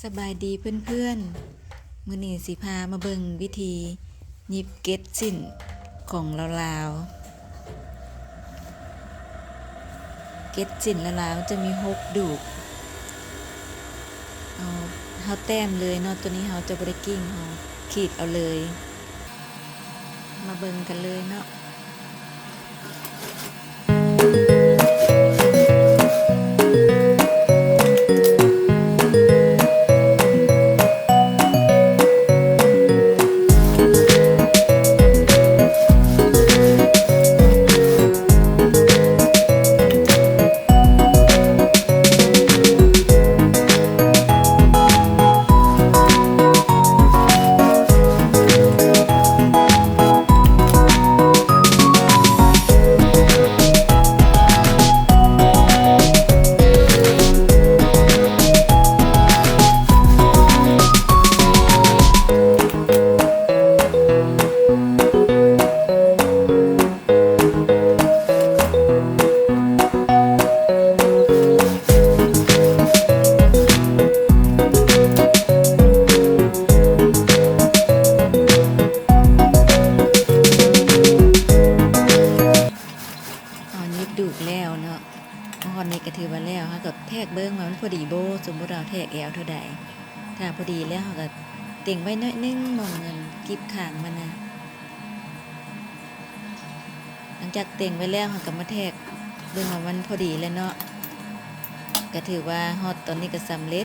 ສະບາຍດີເພື່ອນໆ ມື້ນີ້ຊິພາມາເບິ່ງວິທີຫຍິບເກັດສິ້ນຂອງລາວໆ ເກັດສິ້ນລາວໆ ຈະມີຫົກດູກ ເຮົາ ເຮົາແຕ້ມເລີຍເນາະ ໂຕນີ້ເຮົາຈະບໍ່ໄດ້ກິ້ງ ເຮົາຂີດເອົາເລີຍ ມາເບິ່ງກັນເລີຍເນາະ. ເຮົາຫຍິບດູກແລ້ວເນາະ ມາຮອດນີ້ກໍຖືວ່າແລ້ວ ເຮົາກໍແທກເບິ່ງວ່າມັນພໍດີບໍ່ ສົມມຸດວ່າເຮົາແທກແອວເທົ່າໃດ ຖ້າພໍດີແລ້ວເຮົາກໍເຕັງໄວ້ໜ້ອຍໜຶ່ງ ໝ່ອງເງິນກີບຂ້າງມັນນະ ຫຼັງຈາກເຕັງໄວ້ແລ້ວ ເຮົາກໍມາແທກເບິ່ງວ່າມັນພໍດີແລ້ວເນາະ ກໍຖືວ່າຮອດຕອນນີ້ກໍສຳເລັດ